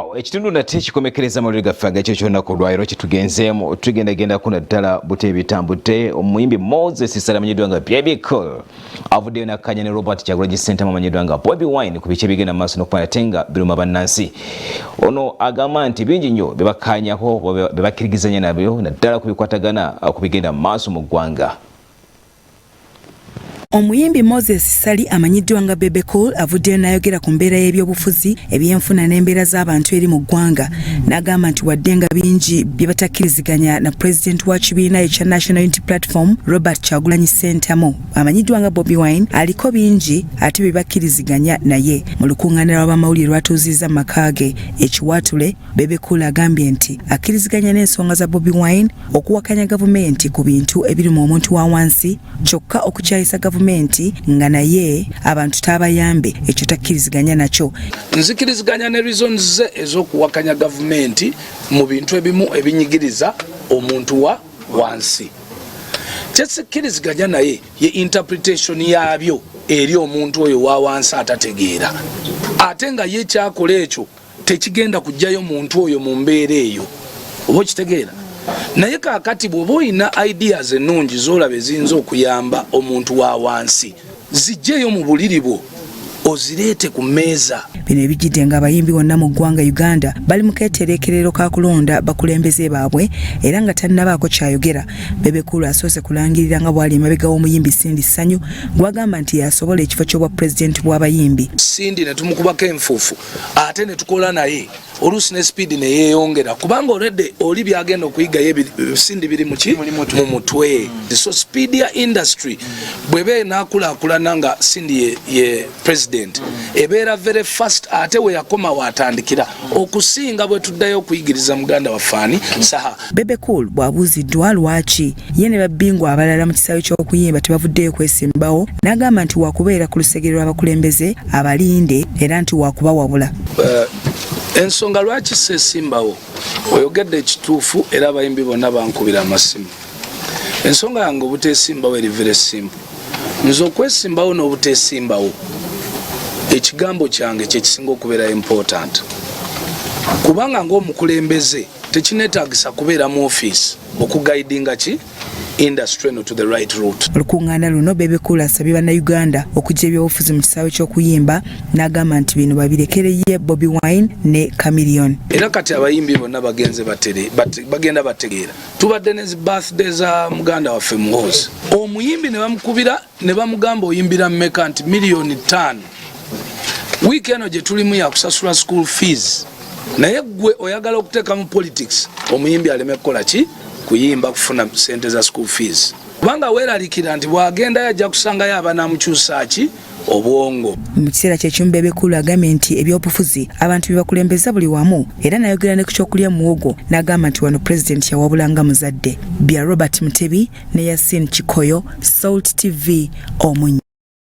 Wow, ekitundu nate kikomekereza amawulire gaffe agakyo ky'olunaku olwaleero kyetugenzeemu tugendagendako naddala bute ebitambudde. Omuyimbi Moses Ssali amanyiddwa nga Bebe Cool avuddeyo n'akkaanya ne Robert Kyagulanyi Ssentamu amanyiddwa nga Bobi Wine ku biki ebigenda mu maaso n'okuba nate nga biruma bannansi. Ono agamba nti bingi nnyo bye bakkaanyako bye bakkiriziganya nabyo naddala ku bikwatagana ku bigenda mu maaso mu ggwanga. Omuyimbi Moses Ssali amanyiddwa nga Bebe Cool avuddeyo n'ayogera ku mbeera y'ebyobufuzi, ebyenfuna n'embeera z'abantu eri mu ggwanga n'agamba nti wadde nga bingi bye batakkiriziganya na pulezidenti wa kibiina ekya National Unity Platform Robert Kyagulanyi Ssentamu amanyiddwa nga Bobi Wine aliko bingi ate bye bakkiriziganya naye. Mu lukungaana lw'abamawulire lwatuuzizza mu maka ge e Kiwaatule, Bebe Cool agambye nti akkiriziganya n'ensonga za Bobi Wine okuwakanya gavumenti ku bintu ebiruma omuntu wa wansi kyokka okukyayisa gavumenti nga naye abantu taabayambe ekyo takkiriziganya nakyo. Nzikiriziganya ne reasons ze ez'okuwakanya gavumenti mu bintu ebimu ebinyigiriza omuntu wa wansi. Kyesikkiriziganya naye ye interpretation yaabyo eri omuntu oyo wa wansi atategeera, ate nga ye kyakola ekyo tekigenda kujjayo muntu oyo mu mbeera eyo, oba okitegeera. Naye kaakati bw'oba olina ideas ennungi z'olaba eziyinza okuyamba omuntu wa wansi, zijjeeyo mu buliri bwo ozireete ku mmeeza. Bino ebijjidde ng'abayimbi bonna mu ggwanga Uganda bali mu keetereekerero ka kulonda bakulembeze baabwe era nga tannabaako ky'ayogera. Bebe Cool asoose kulangirira nga bw'ali emabega w'omuyimbi Cindy Sanyu gw'agamba nti y'asobola ekifo ky'obwa pulezidenti bw'abayimbi. Cindy ne tumukubako enfuufu ate ne tukola naye oluusi ne sipiidi ne yeeyongera kubanga olwedde oli byagenda okuyigayo Cindy biri muki mu mutwe. So sipiidi ya industry bw'eba enaakulaakulana nga Cindy ye president ebeera very fast, ate we yakoma waatandikira okusinga bwe tuddayo okuyigiriza muganda waffe ani Saha. Bebe Cool bw'abuuziddwa lwaki ye ne babbingwa abalala mu kisaawe ky'okuyimba tebavuddeyo kwesimbawo n'agamba nti wakubeera ku lusegere lw'abakulembeze abalinde era nti wakubawabula. Ensonga lwaki seesimbawo oyogedde ekituufu era abayimbi bonna bankubira amasimu. Ensonga yange obuteesimbawo eri very simple. Nze okwesimbawo n'obuteesimbawo ekigambo kyange kyekisinga okubeera important, kubanga ng'omukulembeze tekineetagisa kubeera mu ofiisi okuguidinga ki industry eno to the right route. Olukuŋŋaana luno Bebe Cool asabye bannayuganda okuggya ebyobufuzi mu kisaawe ky'okuyimba n'agamba nti bino babirekereye Bobi Wine ne Chameleone. Era kati abayimbi bonna bagenze bagenda bategeera. Tubadde ne zi birthday za muganda waffe Muhoozi, omuyimbi ne bamukubira ne bamugamba oyimbira mmeka, nti 5 miliyoni. Wiiki eno gye tulimu yakusasula school fees, naye gwe oyagala okuteeka mu politics omuyimbi aleme kukola ki, kuyimba kufuna sente za school fees, kubanga weeralikira nti bw'agendayo ajja kusangayo abanaamukyusa ki obwongo. Mu kiseera kyekimu Bebe Cool agambye nti ebyobufuzi abantu bye bakulembeza buli wamu era n'ayogera ne ku kyokulya muwogo n'agamba nti wano pulezidenti yawabulanga muzadde. Bya Robert Mutebi ne Yasin Kikoyo, Salt TV, Omunnyo.